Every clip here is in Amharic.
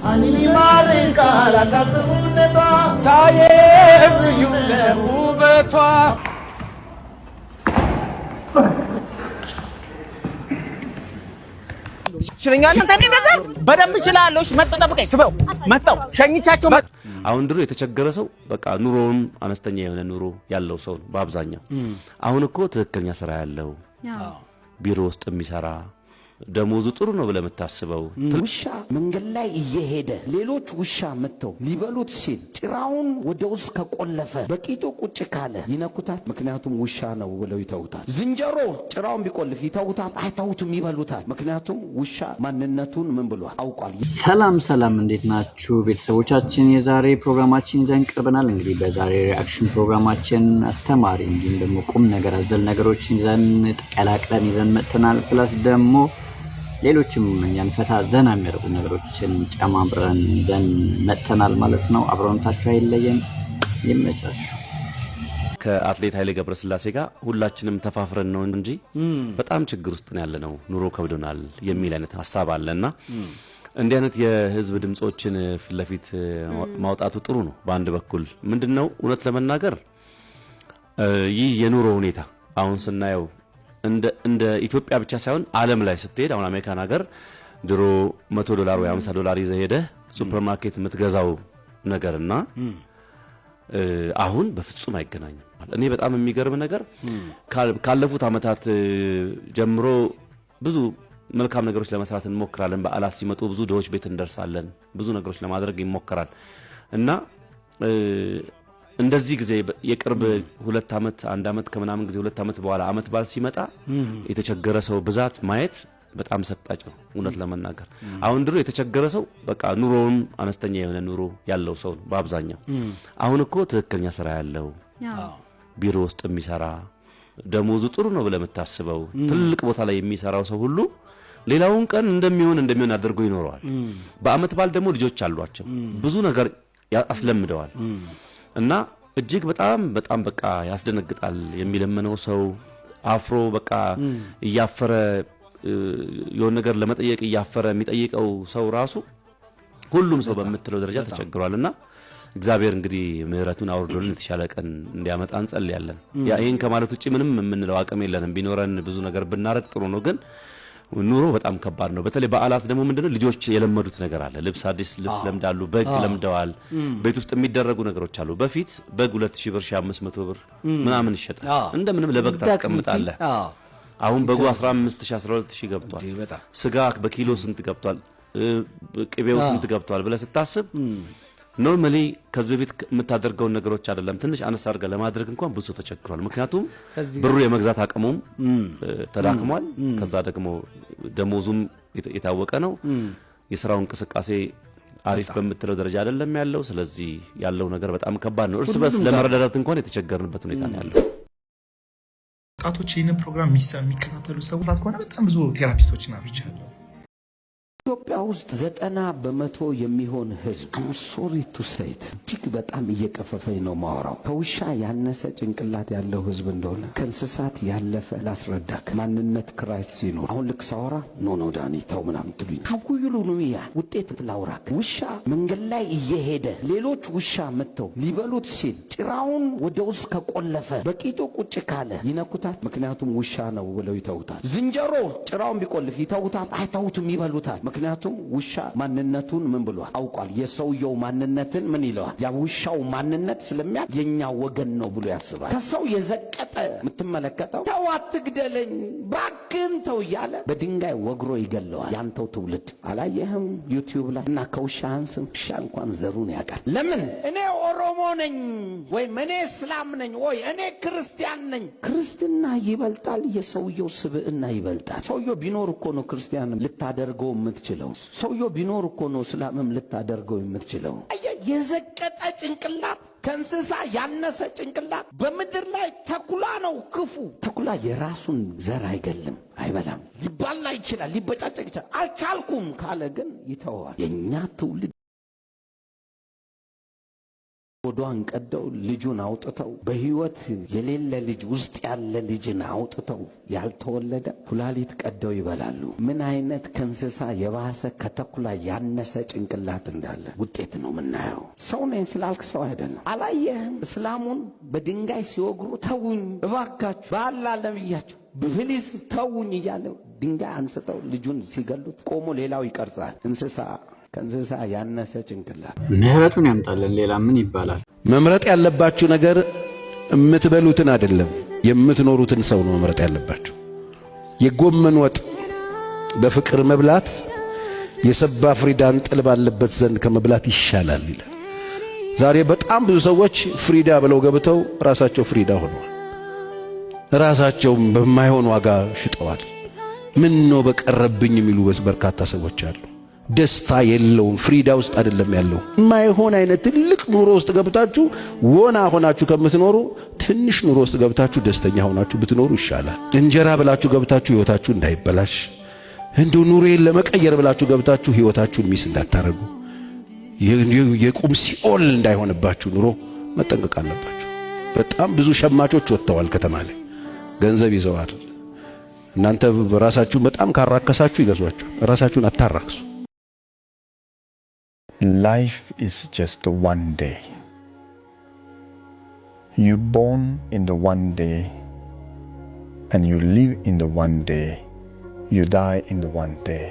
አይን ይማርካል አካል ጽፉነቷ ታየ ልዩ ውበቷ። ትችለኛለህ? በደንብ እችላለሁ። እሺ መጣሁ፣ ጠብቀኝ። ስበው መጣሁ፣ ሸኝቻቸው። አሁን ድሮ የተቸገረ ሰው በቃ ኑሮውን አነስተኛ የሆነ ኑሮ ያለው ሰው ነው በአብዛኛው። አሁን እኮ ትክክለኛ ስራ ያለው፣ ቢሮ ውስጥ የሚሰራ፣ ደሞዙ ጥሩ ነው ብለህ የምታስበው ውሻ መንገድ ላይ እየሄደ ሌሎች ውሻ መጥተው ሊበሉት ሲል ጭራውን ወደ ውስጥ ከቆለፈ፣ በቂጡ ቁጭ ካለ ይነኩታል። ምክንያቱም ውሻ ነው ብለው ይተውታል። ዝንጀሮ ጭራውን ቢቆልፍ ይተውታል? አይተውትም፣ ይበሉታል። ምክንያቱም ውሻ ማንነቱን ምን ብሏል? አውቋል። ሰላም ሰላም፣ እንዴት ናችሁ ቤተሰቦቻችን? የዛሬ ፕሮግራማችን ይዘን ቀርበናል። እንግዲህ በዛሬ reaction ፕሮግራማችን አስተማሪ እንዲሁም ደግሞ ቁም ነገር አዘል ነገሮችን ይዘን ቀላቅለን ይዘን መጥተናል። Plus ደግሞ ሌሎችም እኛን ፈታ ዘና የሚያደርጉ ነገሮችን ጨማምረን ይዘን መጥተናል ማለት ነው። አብሮነታችሁ አይለየን። ይመቻችሁ። ከአትሌት ኃይሌ ገብረስላሴ ጋር ሁላችንም ተፋፍረን ነው እንጂ በጣም ችግር ውስጥ ነው ያለነው፣ ኑሮ ከብዶናል የሚል አይነት ሀሳብ አለና እንዲህ አይነት የህዝብ ድምፆችን ፊት ለፊት ማውጣቱ ጥሩ ነው። በአንድ በኩል ምንድነው፣ እውነት ለመናገር ይህ የኑሮ ሁኔታ አሁን ስናየው እንደ ኢትዮጵያ ብቻ ሳይሆን ዓለም ላይ ስትሄድ፣ አሁን አሜሪካን ሀገር ድሮ 100 ዶላር ወይ 50 ዶላር ይዘህ ሄደህ ሱፐርማርኬት የምትገዛው ነገርና አሁን በፍጹም አይገናኝም። እኔ በጣም የሚገርም ነገር ካለፉት ዓመታት ጀምሮ ብዙ መልካም ነገሮች ለመስራት እንሞክራለን። በዓላት ሲመጡ ብዙ ድሆች ቤት እንደርሳለን። ብዙ ነገሮች ለማድረግ ይሞከራል እና እንደዚህ ጊዜ የቅርብ 2 ዓመት፣ አንድ ዓመት ከምናምን ጊዜ፣ 2 ዓመት በኋላ ዓመት በዓል ሲመጣ የተቸገረ ሰው ብዛት ማየት በጣም ሰቅጣጭ ነው። እውነት ለመናገር አሁን ድሮ የተቸገረ ሰው በቃ ኑሮውን አነስተኛ የሆነ ኑሮ ያለው ሰው ነው በአብዛኛው። አሁን እኮ ትክክለኛ ስራ ያለው፣ ቢሮ ውስጥ የሚሰራ፣ ደሞዙ ጥሩ ነው ብለህ የምታስበው፣ ትልቅ ቦታ ላይ የሚሰራው ሰው ሁሉ ሌላውን ቀን እንደሚሆን እንደሚሆን አድርጎ ይኖረዋል። በአመት በዓል ደግሞ ልጆች አሏቸው፣ ብዙ ነገር አስለምደዋል እና እጅግ በጣም በጣም በቃ ያስደነግጣል። የሚለምነው ሰው አፍሮ በቃ እያፈረ፣ የሆነ ነገር ለመጠየቅ እያፈረ የሚጠይቀው ሰው ራሱ ሁሉም ሰው በምትለው ደረጃ ተቸግሯል እና እግዚአብሔር እንግዲህ ምሕረቱን አውርዶልን የተሻለ ቀን እንዲያመጣ እንጸልያለን። ያ ይህን ከማለት ውጭ ምንም የምንለው አቅም የለንም። ቢኖረን ብዙ ነገር ብናረግ ጥሩ ነው፣ ግን ኑሮ በጣም ከባድ ነው። በተለይ በዓላት ደግሞ ምንድነው፣ ልጆች የለመዱት ነገር አለ። ልብስ፣ አዲስ ልብስ ለምዳሉ፣ በግ ለምደዋል። ቤት ውስጥ የሚደረጉ ነገሮች አሉ። በፊት በግ 2000 ብር፣ 1500 ብር ምናምን ይሸጣል። እንደምንም ለበግ ታስቀምጣለህ። አሁን በጉ 15 ሺህ፣ 12 ሺህ ገብቷል። ስጋ በኪሎ ስንት ገብቷል፣ ቅቤው ስንት ገብቷል ብለህ ስታስብ normally ከዚህ በፊት የምታደርገውን ነገሮች አይደለም፣ ትንሽ አነስ አድርገህ ለማድረግ እንኳን ብዙ ሰው ተቸግሯል። ምክንያቱም ብሩ የመግዛት አቅሙም ተዳክሟል። ከዛ ደግሞ ደሞዙም የታወቀ ነው። የስራው እንቅስቃሴ አሪፍ በምትለው ደረጃ አይደለም ያለው። ስለዚህ ያለው ነገር በጣም ከባድ ነው። እርስ በርስ ለመረዳዳት እንኳን የተቸገርንበት ሁኔታ ነው ያለው። ወጣቶች ይህንን ፕሮግራም የሚከታተሉ ሰዎች ከሆነ በጣም ብዙ therapist ኦችን አፍርቻለሁ። ኢትዮጵያ ውስጥ 90% የሚሆን ህዝብ፣ I'm sorry to say it፣ እጅግ በጣም እየቀፈፈኝ ነው ማወራው፣ ከውሻ ያነሰ ጭንቅላት ያለው ህዝብ እንደሆነ፣ ከእንስሳት ያለፈ ላስረዳክ። ማንነት crisis ሲኖር አሁን ልክ ሳወራ "No, no ዳኒ፣ ተው" ምናምን ትሉኝ ካኩይሉ ነው። ያ ውጤት ላውራክ። ውሻ መንገድ ላይ እየሄደ ሌሎች ውሻ መጥተው ሊበሉት ሲል ጭራውን ወደ ውስጥ ከቆለፈ፣ በቂጡ ቁጭ ካለ ይነኩታል? ምክንያቱም ውሻ ነው ብለው ይተውታል። ዝንጀሮ ጭራውን ቢቆልፍ ይተውታል? አይተውትም፣ ይበሉታል። ምክንያቱም ውሻ ማንነቱን ምን ብሏል? አውቋል። የሰውየው ማንነትን ምን ይለዋል? ያ ውሻው ማንነት ስለሚያውቅ የኛ ወገን ነው ብሎ ያስባል። ከሰው የዘቀጠ የምትመለከተው "ተው፣ አትግደለኝ፣ ባክን ተው" እያለ በድንጋይ ወግሮ ይገለዋል። ያንተው ትውልድ አላየህም? YouTube ላይ እና ከውሻ አንስም፣ ውሻ እንኳን ዘሩን ያውቃል። ለምን እኔ ኦሮሞ ነኝ ወይም እኔ እስላም ነኝ ወይ እኔ ክርስቲያን ነኝ። ክርስትና ይበልጣል፣ የሰውየው ስብዕና ይበልጣል። ሰውየው ቢኖር እኮ ነው ክርስቲያንም ልታደርገው የምትችለው። ሰውየው ቢኖር እኮ ነው እስላምም ልታደርገው የምትችለው። አየህ፣ የዘቀጠ ጭንቅላት፣ ከእንስሳ ያነሰ ጭንቅላት በምድር ላይ ተኩላ ነው ክፉ። ተኩላ የራሱን ዘር አይገልም፣ አይበላም። ሊባላ ይችላል፣ ሊበጫጨቅ ይችላል። አልቻልኩም ካለ ግን ይተወዋል። የእኛ ትውልድ። ሆዷን ቀደው ልጁን አውጥተው፣ በህይወት የሌለ ልጅ፣ ውስጥ ያለ ልጅን አውጥተው፣ ያልተወለደ ኩላሊት ቀደው ይበላሉ። ምን አይነት ከእንስሳ የባሰ፣ ከተኩላ ያነሰ ጭንቅላት እንዳለ ውጤት ነው የምናየው። ሰው ነኝ ስላልክ ሰው አይደለም። አላየህም? እስላሙን በድንጋይ ሲወግሩ ተውኝ እባካችሁ በአላህ ለምያችሁ please ተውኝ እያለ ድንጋይ አንስተው ልጁን ሲገሉት ቆሞ ሌላው ይቀርጻል። እንስሳ፣ ከእንስሳ ያነሰ ጭንቅላት። ምህረቱን ያምጣልን። ሌላ ምን ይባላል? መምረጥ ያለባችሁ ነገር የምትበሉትን አይደለም፣ የምትኖሩትን ሰው ነው መምረጥ ያለባችሁ። የጎመን ወጥ በፍቅር መብላት የሰባ ፍሪዳን ጥል ባለበት ዘንድ ከመብላት ይሻላል ይላል። ዛሬ በጣም ብዙ ሰዎች ፍሪዳ ብለው ገብተው ራሳቸው ፍሪዳ ሆነዋል። ራሳቸውን በማይሆን ዋጋ ሽጠዋል። ምን ነው በቀረብኝ የሚሉ በርካታ ሰዎች አሉ። ደስታ የለውም። ፍሪዳ ውስጥ አይደለም ያለው። የማይሆን አይነት ትልቅ ኑሮ ውስጥ ገብታችሁ ወና ሆናችሁ ከምትኖሩ ትንሽ ኑሮ ውስጥ ገብታችሁ ደስተኛ ሆናችሁ ብትኖሩ ይሻላል። እንጀራ ብላችሁ ገብታችሁ ህይወታችሁ እንዳይበላሽ፣ እንደው ኑሮዬን ለመቀየር ብላችሁ ገብታችሁ ህይወታችሁን miss እንዳታረጉ፣ የቁም ሲኦል እንዳይሆንባችሁ ኑሮ መጠንቀቅ አለባችሁ። በጣም ብዙ ሸማቾች ወጥተዋል፣ ከተማ ላይ ገንዘብ ይዘዋል። እናንተ ራሳችሁን በጣም ካራከሳችሁ ይገዟችሁ። ራሳችሁን አታራክሱ። Life is just one day. You born in the one day and you live in the one day. You die in the one day.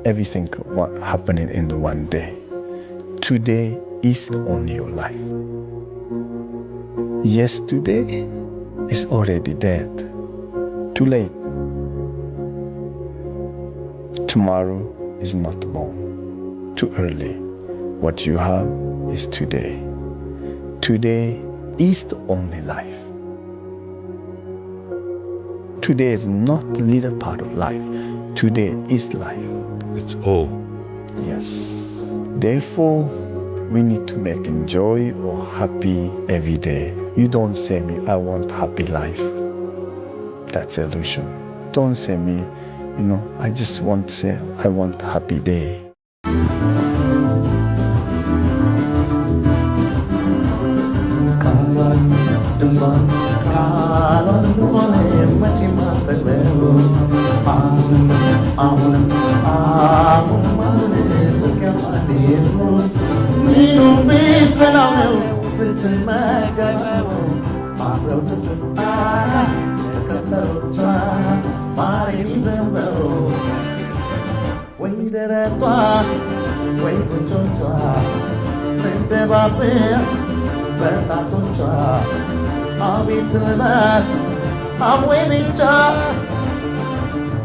Everything what happening in the one day. Today is only your life. Yesterday is already dead. Too late. Tomorrow is not born. Too early. What you have is today. Today is the only life. Today is not the little part of life. Today is life. It's all. Yes. Therefore, we need to make enjoy or happy every day. You don't say me, "I want happy life." That's illusion. Don't say me, I just want to say, "I want happy day." ቃሏን ድምጿን፣ ቃሏን ድምጿን መቼም አልጠግበው። አሁንም አሁንም አሁንም አሁንም እስኪያፋንየው ምኑን ብትበላው ነው ብትመገበው አብረው ተሰጣ ከንፈሮቿ ማር የሚዘንበው፣ ወይ ደረቷ ወይ ጉንጮቿ ስንደባብስ በጣቶቿ አቤት ልበል አወይ ብቻ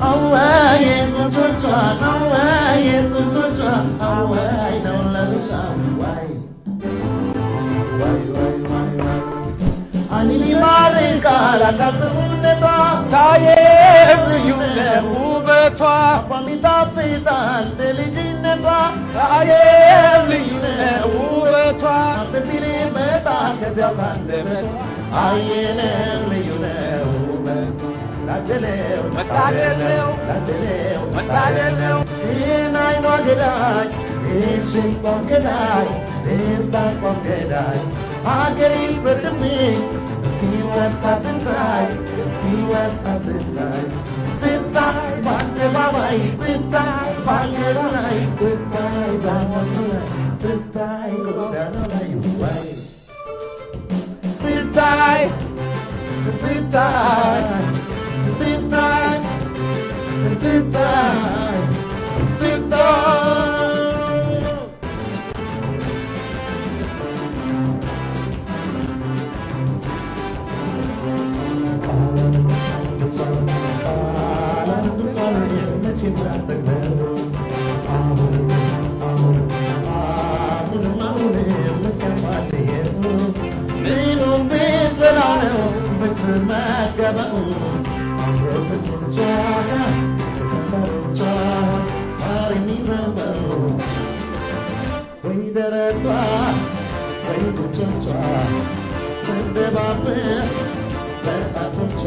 አወይ ጉንጮቿ አወይ ጥርሶቿ አወይ ነው ለብቻ ዋይ ዋይ ዋይ ዋይ ዋይ አይንን ይማርካል አካል ሰውነቷ። ታየም ልዩ ነው ውበቷ። አፏም ይጣፍጣል እንደ ልጅነቷ። ታየም ልዩ ነው ውበቷ። ቢል ይመጣል ከዚያው ካንደበቷ። አየነው ልዩ ነው ውበቷ ላደለው። መታደል ነው። ላደለው። መታደል ነው። ይህን አይኗ ገዳይ፣ ይህን ሽንጧም ገዳይ፣ ይህን ሳቋም ገዳይ፣ ሀገር ይፍረድብኝ እስኪ ወጥታ ትታይ፣ እስኪ ወጥታ ትታይ፣ ትታይ በአደባባይ፣ ትታይ በአገሩ ላይ፣ ትታይ በወንዙ ላይ፣ ትታይ ጎዳና ላይ ዋይ ትታይ ትታይ ትታይ ትታይ ትታይ። ቃሏን ድምጿን፣ ቃሏን ድምጿን መቼም አልጠግበው። አሁንም አሁንም አሁንም አሁንም እስኪያልፋልየው ምኑን ብትበላው ነው ብትመገበው አምሮ ጥርሶቿ ከንፈሮቿ ማር የሚዘንበው፣ ወይ ደረቷ ወይ ጉንጮቿ ስንደባብስ በጣቶቿ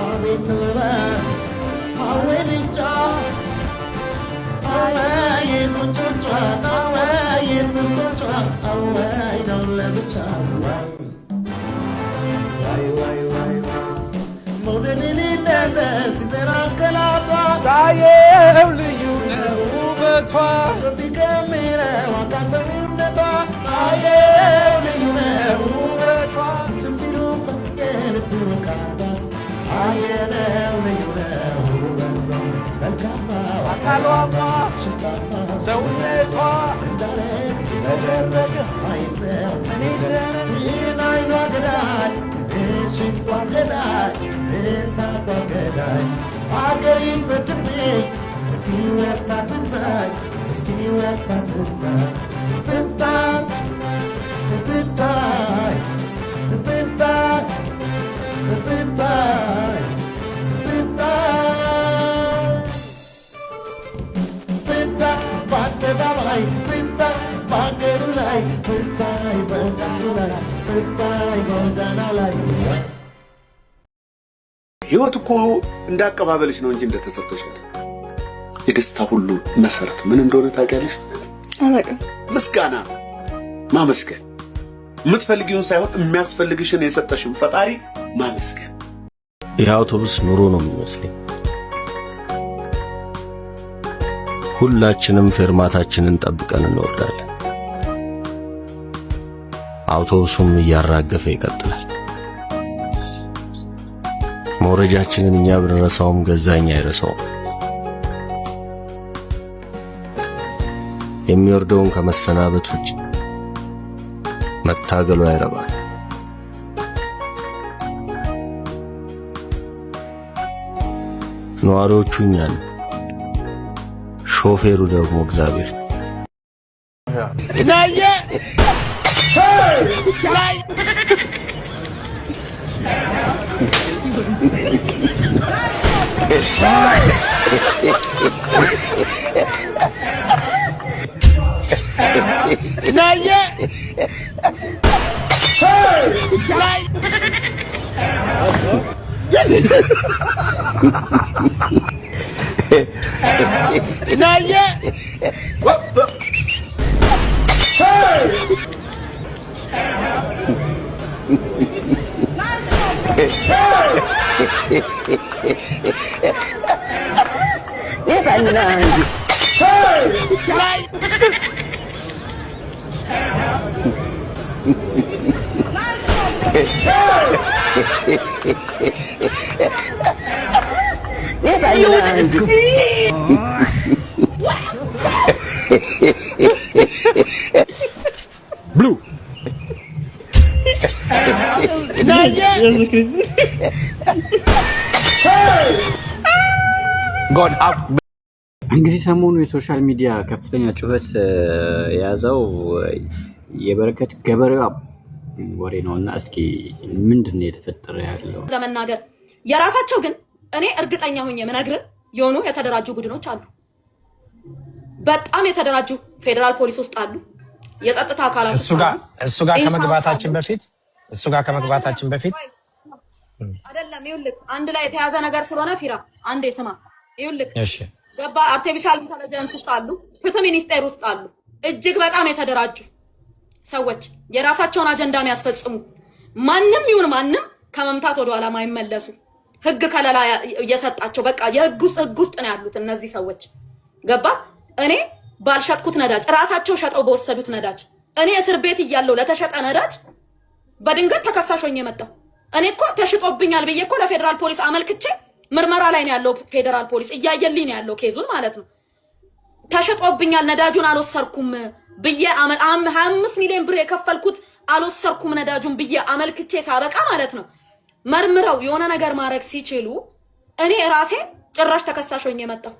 አቤት ልበል አወይ ብቻ አወይ ጉንጮቿ አወይ። ጥርሶቿ አወይ ነው ለብቻ ዋይ ዋይ ዋይ ዋይ መውደድ ሊነዘር ሲዘራ ከላቷ ታየው ልዩ ነው ውበቷ ሲከምረው አካል ሰውነቷ አየው ልዩ ነው ውበቷ ሲሉበት የልብ ወቃታ አየነው ልዩ ነው ውበቷ መልካማ አካሏማ ሽታማ ሰውነቷ እንዳለቅስ ተደረገ አይተው እኔ ዘመን ይህን አይኗ ገዳይ እሽቷ ገዳይ እሳቷ ገዳይ አገር ይፈትብኝ እስኪ ወርታ ትታይ እስኪ ወርታ ትታይ ትታይ ትታይ ትታይ ትታይ ትታይ ትታይ በአደባባይ ትታይ በአገሩ ላይ ትታይ በዳሱ ላይ ትታይ ጎዳና ላይ። ህይወት እኮ እንዳቀባበልሽ ነው እንጂ እንደተሰጠሽ አይደለም። የደስታ ሁሉ መሰረት ምን እንደሆነ ታውቂያለሽ? አላውቅም። ምስጋና፣ ማመስገን። የምትፈልጊውን ሳይሆን የሚያስፈልግሽን የሰጠሽን ፈጣሪ ማመስገን። ይህ አውቶቡስ ኑሮ ነው የሚመስለኝ። ሁላችንም ፌርማታችንን ጠብቀን እንወርዳለን። አውቶቡሱም እያራገፈ ይቀጥላል። መውረጃችንን እኛ ብንረሳውም ገዛኝ አይረሳውም። የሚወርደውን ከመሰናበት ውጭ መታገሉ አይረባል። ነዋሪዎቹ እኛ ነን፣ ሾፌሩ ደግሞ እግዚአብሔር። ናየ ናይ። ናየ ናይ። ናየ። ናይ። Blue. ናየ። God have እንግዲህ ሰሞኑ የ social media ከፍተኛ ጩኸት የያዘው የበረከት ገበሬዋ ወሬ ነው እና እስኪ ምንድን ነው የተፈጠረ ያለው? ለመናገር የራሳቸው ግን እኔ እርግጠኛ ሆኜ የምነግርህ የሆኑ የተደራጁ ቡድኖች አሉ። በጣም የተደራጁ ፌዴራል ፖሊስ ውስጥ አሉ፣ የጸጥታ አካላት እሱ ውስጥ ጋር አሉ፣ እሱ ጋር ኢንሳ ውስጥ ከመግባታችን አሉ። በፊት እሱ ጋር ከመግባታችን በፊት አይደለም፣ ይኸውልህ አንድ ላይ የተያዘ ነገር ስለሆነ ፊራ አንዴ ስማ። ይኸውልህ እሺ ገባ artificial intelligence ውስጥ አሉ፣ ፍትህ ሚኒስቴር ውስጥ አሉ። እጅግ በጣም የተደራጁ ሰዎች የራሳቸውን አጀንዳ የሚያስፈጽሙ፣ ማንም ይሁን ማንም ከመምታት ወደኋላ ማይመለሱ፣ ህግ ከለላ እየሰጣቸው በቃ የህግ ውስጥ ህግ ውስጥ ነው ያሉት እነዚህ ሰዎች። ገባ እኔ ባልሸጥኩት ነዳጅ፣ ራሳቸው ሸጠው በወሰዱት ነዳጅ፣ እኔ እስር ቤት እያለሁ ለተሸጠ ነዳጅ በድንገት ተከሳሽ ሆኜ መጣሁ። እኔ እኮ ተሽጦብኛል ብዬ እኮ ለፌዴራል ፖሊስ አመልክቼ ምርመራ ላይ ነው ያለው። ፌዴራል ፖሊስ እያየልኝ ነው ያለው case ኡን ማለት ነው። ተሸጦብኛል፣ ነዳጁን አልወሰድኩም ብዬ 25 ሚሊዮን ብር የከፈልኩት አልወሰድኩም ነዳጁን ብዬ አመልክቼ ሳበቃ ማለት ነው መርምረው የሆነ ነገር ማድረግ ሲችሉ እኔ ራሴ ጭራሽ ተከሳሽ ሆኜ መጣሁ።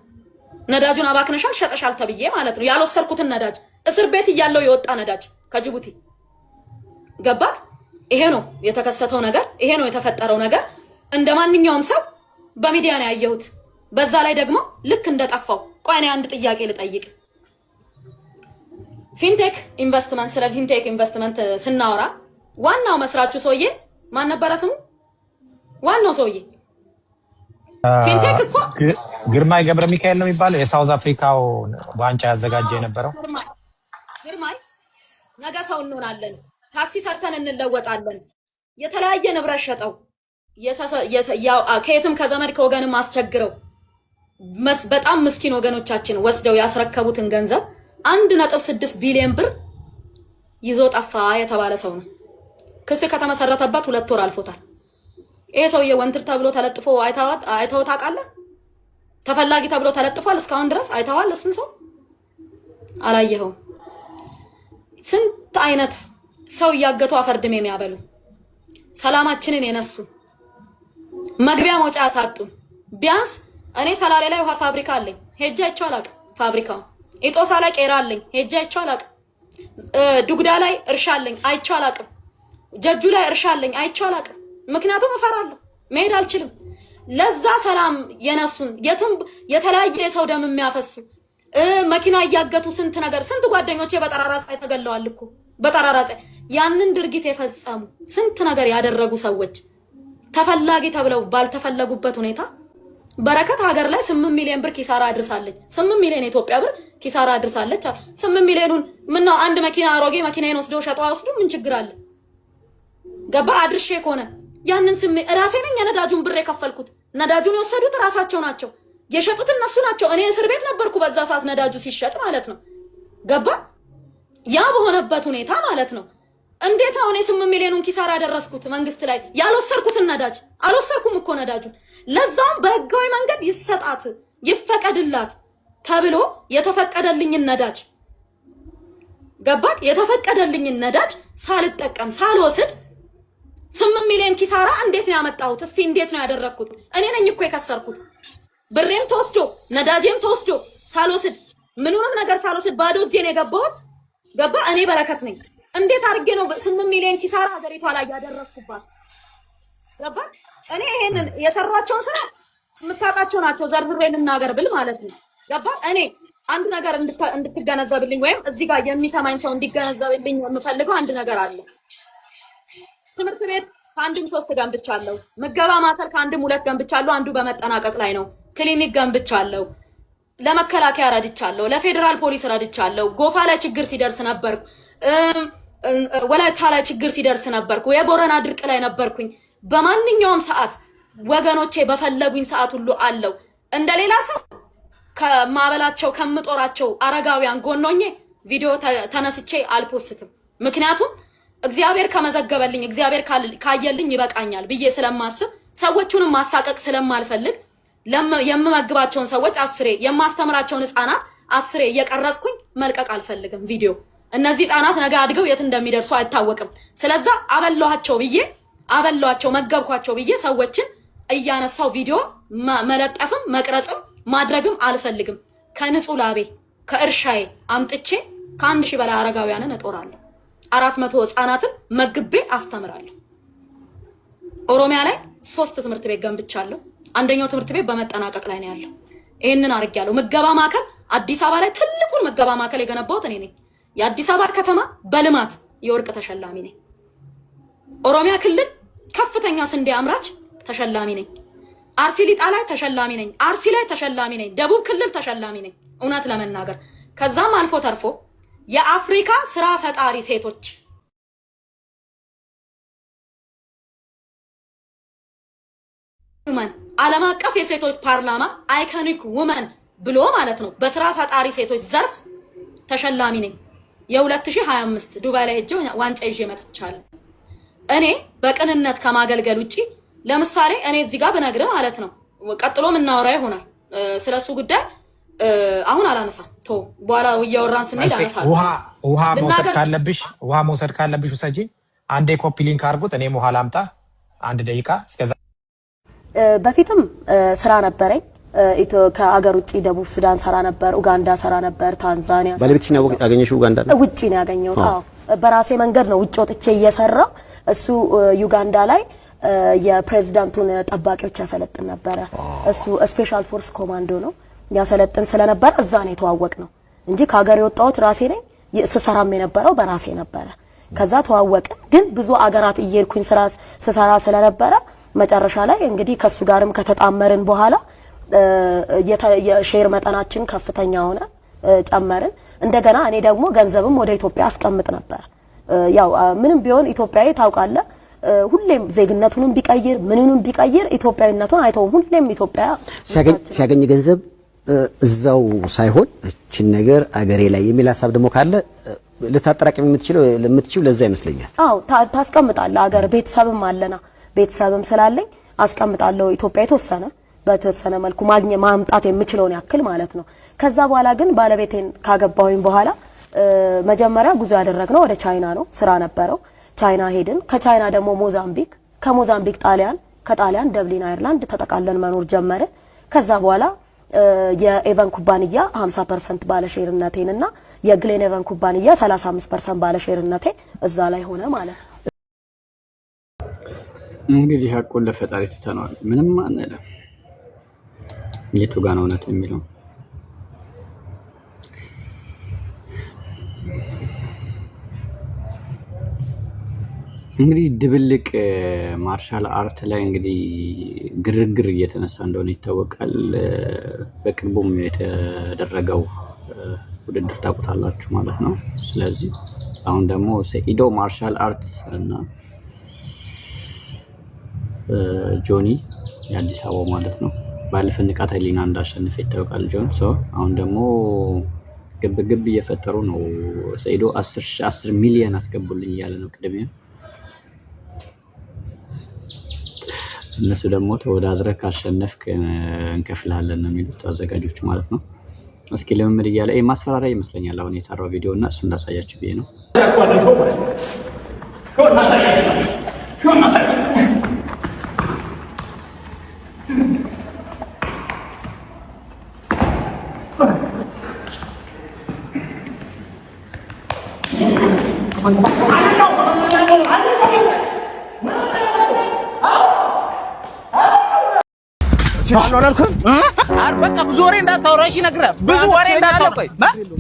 ነዳጁን አባክነሻል፣ ሸጠሻል ተብዬ ማለት ነው። ያልወሰድኩትን ነዳጅ፣ እስር ቤት እያለው የወጣ ነዳጅ ከጅቡቲ። ገባክ? ይሄ ነው የተከሰተው ነገር፣ ይሄ ነው የተፈጠረው ነገር። እንደ ማንኛውም ሰው በሚዲያ ነው ያየሁት። በዛ ላይ ደግሞ ልክ እንደጠፋው። ቆይ እኔ አንድ ጥያቄ ልጠይቅ። ፊንቴክ ኢንቨስትመንት፣ ስለ ፊንቴክ ኢንቨስትመንት ስናወራ ዋናው መስራቹ ሰውዬ ማን ነበረ ስሙ? ዋናው ሰውዬ ፊንቴክ እኮ ግርማይ ገብረ ሚካኤል ነው የሚባለው የ South Africa ው ዋንጫ ያዘጋጀ የነበረው። ግርማይ። ነገ ሰው እንሆናለን፣ ታክሲ ሰርተን እንለወጣለን። የተለያየ ንብረት ሸጠው ከየትም ከዘመድ ከወገንም አስቸግረው በጣም ምስኪን ወገኖቻችን ወስደው ያስረከቡትን ገንዘብ 1.6 ቢሊዮን ብር ይዞ ጠፋ የተባለ ሰው ነው። ክስ ከተመሰረተበት 2 ወር አልፎታል። ይሄ ሰውዬ wanted ተብሎ ተለጥፎ አይተኸው ታውቃለህ? ተፈላጊ ተብሎ ተለጥፏል። እስካሁን ድረስ አይተኸዋል? እሱን ሰው አላየኸውም። ስንት አይነት ሰው እያገቱ አፈር ድሜ የሚያበሉ፣ ሰላማችንን የነሱ፣ መግቢያ መውጫ ያሳጡ። ቢያንስ እኔ ሰላሌ ላይ ውሃ ፋብሪካ አለኝ፣ ሄጄ አይቼው አላውቅም። ፋብሪካውን ኢጦሳ ላይ ቄራ አለኝ፣ ሄጄ አይቼው አላውቅም። ዱግዳ ላይ እርሻ አለኝ፣ አይቼው አላውቅም። ጀጁ ላይ እርሻ አለኝ፣ አይቼው አላውቅም። ምክንያቱም እፈራለሁ፣ መሄድ አልችልም። ለዛ ሰላም የነሱን፣ የትም የተለያየ የሰው ደም የሚያፈሱ፣ መኪና እያገቱ ስንት ነገር፣ ስንት ጓደኞቼ በጠራራ ፀሐይ ተገለዋል እኮ በጠራራ ፀሐይ። ያንን ድርጊት የፈጸሙ፣ ስንት ነገር ያደረጉ ሰዎች ተፈላጊ ተብለው ባልተፈለጉበት ሁኔታ በረከት ሀገር ላይ 8 ሚሊዮን ብር ኪሳራ አድርሳለች። 8 ሚሊዮን የኢትዮጵያ ብር ኪሳራ አድርሳለች። 8 ሚሊዮኑን ምነው አንድ መኪና፣ አሮጌ መኪናዬን ወስደው ሸጠው አይወስዱም? ምን ችግር አለ? ገባ አድርሼ ከሆነ ያንን ስሜ ራሴ ነኝ የነዳጁን ብር የከፈልኩት። ነዳጁን የወሰዱት ራሳቸው ናቸው፣ የሸጡት እነሱ ናቸው። እኔ እስር ቤት ነበርኩ በዛ ሰዓት ነዳጁ ሲሸጥ ማለት ነው። ገባ ያ በሆነበት ሁኔታ ማለት ነው። እንዴት ነው እኔ 8 ሚሊዮኑን ኪሳራ ያደረስኩት መንግስት ላይ? ያልወሰድኩትን ነዳጅ አልወሰድኩም እኮ ነዳጁን። ለዛውም በህጋዊ መንገድ ይሰጣት ይፈቀድላት ተብሎ የተፈቀደልኝን ነዳጅ፣ ገባክ? የተፈቀደልኝን ነዳጅ ሳልጠቀም፣ ሳልወስድ 8 ሚሊዮን ኪሳራ እንዴት ነው ያመጣሁት? እስቲ እንዴት ነው ያደረግኩት? እኔ ነኝ እኮ የከሰርኩት። ብሬም ተወስዶ ነዳጄም ተወስዶ ሳልወስድ፣ ምኑንም ነገር ሳልወስድ ባዶ እጄን የገባሁት፣ ገባ? እኔ በረከት ነኝ። እንዴት አድርጌ ነው 8 ሚሊዮን ኪሳራ ሀገሪቷ ላይ ያደረግኩባት? ገባ? እኔ ይሄንን የሰሯቸውን ስራ የምታውቃቸው ናቸው። ዘርዝሬ ልናገር ብል ማለት ነው። ገባ? እኔ አንድ ነገር እንድትገነዘብልኝ ወይም እዚህ ጋር የሚሰማኝ ሰው እንዲገነዘብልኝ የምፈልገው አንድ ነገር አለ። ትምህርት ቤት ከአንድም ሶስት ገንብቻለሁ። ምገባ ማዕከል ከአንድም ሁለት ገንብቻለሁ። አንዱ በመጠናቀቅ ላይ ነው። ክሊኒክ ገንብቻለሁ። ለመከላከያ ረድቻለሁ። ለፌዴራል ፖሊስ ረድቻለሁ። ጎፋ ላይ ችግር ሲደርስ ነበርኩ። ወላይታ ላይ ችግር ሲደርስ ነበርኩ። የቦረና ድርቅ ላይ ነበርኩኝ። በማንኛውም ሰዓት ወገኖቼ በፈለጉኝ ሰዓት ሁሉ አለሁ። እንደ ሌላ ሰው ከማበላቸው ከምጦራቸው አረጋውያን ጎን ሆኜ ቪዲዮ ተነስቼ አል post ም። ምክንያቱም እግዚአብሔር ከመዘገበልኝ፣ እግዚአብሔር ካየልኝ ይበቃኛል ብዬ ስለማስብ፣ ሰዎቹንም ማሳቀቅ ስለማልፈልግ፣ የምመግባቸውን ሰዎች አስሬ፣ የማስተምራቸውን ህፃናት አስሬ እየቀረጽኩኝ መልቀቅ አልፈልግም ቪዲዮ። እነዚህ ህፃናት ነገ አድገው የት እንደሚደርሱ አይታወቅም። ስለዛ አበላኋቸው ብዬ፣ አበላኋቸው መገብኳቸው ብዬ ሰዎችን እያነሳው ቪዲዮ መለጠፍም መቅረጽም ማድረግም አልፈልግም። ከንጹህ ላቤ ከእርሻዬ አምጥቼ ከ1,000 በላይ አረጋውያንን እጦራለሁ። 400 ህፃናትን መግቤ አስተምራለሁ። ኦሮሚያ ላይ ሶስት ትምህርት ቤት ገንብቻለሁ። አንደኛው ትምህርት ቤት በመጠናቀቅ ላይ ነው ያለው። ይህንን አድርጌያለሁ። ምገባ ማዕከል አዲስ አበባ ላይ ትልቁን ምገባ ማዕከል የገነባሁት እኔ ነኝ። የአዲስ አበባ ከተማ በልማት የወርቅ ተሸላሚ ነኝ። ኦሮሚያ ክልል ከፍተኛ ስንዴ አምራች ተሸላሚ ነኝ። አርሲ ሊጣ ላይ ተሸላሚ ነኝ። አርሲ ላይ ተሸላሚ ነኝ። ደቡብ ክልል ተሸላሚ ነኝ። እውነት ለመናገር ከዛም አልፎ ተርፎ የአፍሪካ ስራ ፈጣሪ ሴቶች women፣ ዓለም አቀፍ የሴቶች ፓርላማ iconic women ብሎ ማለት ነው፣ በስራ ፈጣሪ ሴቶች ዘርፍ ተሸላሚ ነኝ። የ2025 ዱባይ ላይ ሄጄ ዋንጫ ይዤ መጥቻለሁ። እኔ በቅንነት ከማገልገል ውጪ ለምሳሌ እኔ እዚህ ጋር ብነግርህ ማለት ነው፣ ቀጥሎ የምናወራ ይሆናል ስለሱ ጉዳይ አሁን አላነሳም። ቶ በኋላ እያወራን ስንሄድ አነሳለሁ። ውሃ መውሰድ ካለብሽ፣ ውሃ መውሰድ ካለብሽ ውሰጂ። አንዴ copy link አድርጉት። እኔም ውሃ ላምጣ። አንድ ደቂቃ እስከዛ። በፊትም ስራ ነበረኝ። ከአገር ውጭ ደቡብ ሱዳን ሰራ ነበር፣ ኡጋንዳ ሰራ ነበር፣ ታንዛኒያ። ባለቤትሽን ያገኘሽው ኡጋንዳ ነው? ውጪ ነው ያገኘሁት። አዎ፣ በራሴ መንገድ ነው ውጭ ወጥቼ እየሰራው። እሱ ዩጋንዳ ላይ የፕሬዝዳንቱን ጠባቂዎች ያሰለጥን ነበረ። እሱ special force ኮማንዶ ነው፣ ያሰለጥን ስለነበረ እዛ ነው የተዋወቅነው እንጂ ከሀገር የወጣሁት ራሴ ነኝ። ስሰራም የነበረው በራሴ ነበረ። ከዛ ተዋወቅን። ግን ብዙ አገራት እየሄድኩኝ ስራ ስሰራ ስለነበረ መጨረሻ ላይ እንግዲህ ከሱ ጋርም ከተጣመርን በኋላ የ share መጠናችን ከፍተኛ ሆነ። ጨመርን። እንደገና እኔ ደግሞ ገንዘብም ወደ ኢትዮጵያ አስቀምጥ ነበር። ያው ምንም ቢሆን ኢትዮጵያዊ ታውቃለህ፣ ሁሌም ዜግነቱንም ቢቀይር ምንንም ቢቀይር ኢትዮጵያዊነቱን አይተውም። ሁሌም ኢትዮጵያ ሲያገኝ ገንዘብ እዛው ሳይሆን እችን ነገር አገሬ ላይ የሚል ሀሳብ ደግሞ ካለ ልታጠራቅም የምትችለው ለዛ ይመስለኛል። አዎ፣ ታስቀምጣለህ። አገር ቤተሰብም አለና ቤተሰብም ስላለኝ አስቀምጣለሁ ኢትዮጵያ የተወሰነ በተወሰነ መልኩ ማግኘት ማምጣት የምችለውን ያክል ማለት ነው። ከዛ በኋላ ግን ባለቤቴን ካገባሁኝ በኋላ መጀመሪያ ጉዞ ያደረግነው ወደ ቻይና ነው። ስራ ነበረው። ቻይና ሄድን። ከቻይና ደግሞ ሞዛምቢክ፣ ከሞዛምቢክ ጣሊያን፣ ከጣሊያን ደብሊን አይርላንድ ተጠቃለን መኖር ጀመርን። ከዛ በኋላ የኤቨን ኩባንያ 50% ባለሼርነቴን እና የግሌን ኤቨን ኩባንያ 35% ባለሼርነቴ እዛ ላይ ሆነ ማለት ነው። እንግዲህ ሀቁን ለፈጣሪ ትተነዋል። ምንም አንልም። የቱ ጋ ነው እውነት የሚለው? እንግዲህ ድብልቅ martial art ላይ እንግዲህ ግርግር እየተነሳ እንደሆነ ይታወቃል። በቅርቡም የተደረገው ውድድር ታውቁታላችሁ ማለት ነው። ስለዚህ አሁን ደግሞ ሰኢዶ martial art እና ጆኒ የአዲስ አበባው ማለት ነው፣ ባለፈ ንቃተ ህሊና እንዳሸነፈ ይታወቃል ጆን። So አሁን ደግሞ ግብ ግብ እየፈጠሩ ነው። ሰኢዶ 10 ሚሊዮን አስገቡልኝ እያለ ነው ቅድሚያ። እነሱ ደግሞ ተወዳድረህ ካሸነፍክ እንከፍልሃለን ነው የሚሉት አዘጋጆቹ ማለት ነው። እስኪ ልምምድ እያለ ይሄ ማስፈራሪያ ይመስለኛል አሁን የሰራው ቪዲዮ እና እሱ እንዳሳያችሁ ብዬ ነው። እችላለሁ አላልኩም? ኧረ በቃ ብዙ ወሬ እንዳታወራ፣ እሺ? ነግረህ ብዙ ወሬ እንዳታወራ።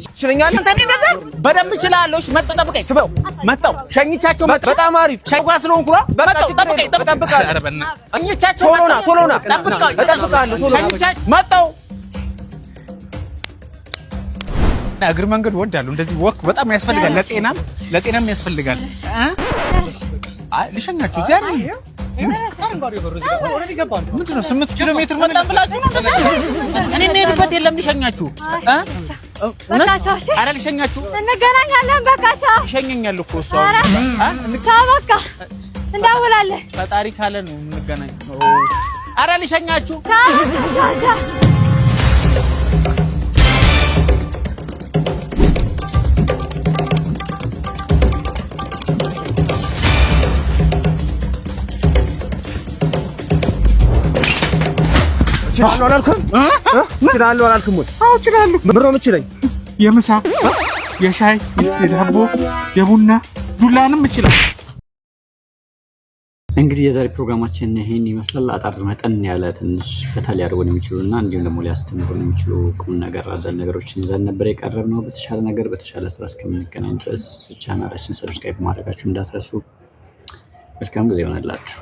ትችለኛለህ? አንተ እኔ እንደዛ በደንብ እችላለሁ። እሺ፣ መጣሁ፣ ጠብቀኝ። ስበው መጣሁ፣ ሸኝቻቸው መጣሁ። በጣም አሪፍ። ሸጓ ስለሆንኩ ነው። በቃ መጣሁ፣ ችግር ጠብቀኝ፣ የለውም። ጠብቀኝ። እጠብቅሃለሁ። ኧረ በእናትህ ሸኝቻቸው ቶሎ ና፣ መጣሁ። ቶሎ ና። ጠብቀኝ፣ እጠብቅሃለሁ፣ ቶሎ ና። ሸኝቻቸው መጣሁ። እግር መንገድ እወዳለሁ። እንደዚህ walk በጣም ያስፈልጋል፣ ለጤናም ያስፈልጋል። አይ ልሸኛችሁ እዚያ አይደል? ምንድን ነው 8 ኪሎ ሜትር መጣን ብላችሁ ነው እንደዛ? እኔ የምሄድበት የለም፣ ልሸኛችሁ እ? በቃ ቻው። እሺ። ኧረ ልሸኛችሁ። እንገናኛለን። በቃ ቻው። ይሸኘኛል እኮ እሱ። ኧረ አሁን ቻው። በቃ እንደውላለን። ፈጣሪ ካለ ነው የምንገናኝ። ኧረ ልሸኛችሁ። ቻው ቻው ቻው። እችላለሁ አላልኩም? እችላለሁ አላልኩም ወይ? አዎ እችላለሁ። ምን ነው የምችለኝ? የምሳ፣ የሻይ፣ የዳቦ፣ የቡና ዱላንም እችላለሁ። እንግዲህ የዛሬ ፕሮግራማችን ይህን ይመስላል። አጠር መጠን ያለ ትንሽ ፈታ ሊያደርጉን የሚችሉ እና እንዲሁም ደግሞ ሊያስተምሩን የሚችሉ ቁም ነገር አዘል ነገሮችን ይዘን ነበር የቀረብነው። በተሻለ ነገር በተሻለ ስራ እስከምንገናኝ ድረስ ቻናላችን subscribe ማድረጋችሁ እንዳትረሱ። መልካም ጊዜ ይሆንላችሁ።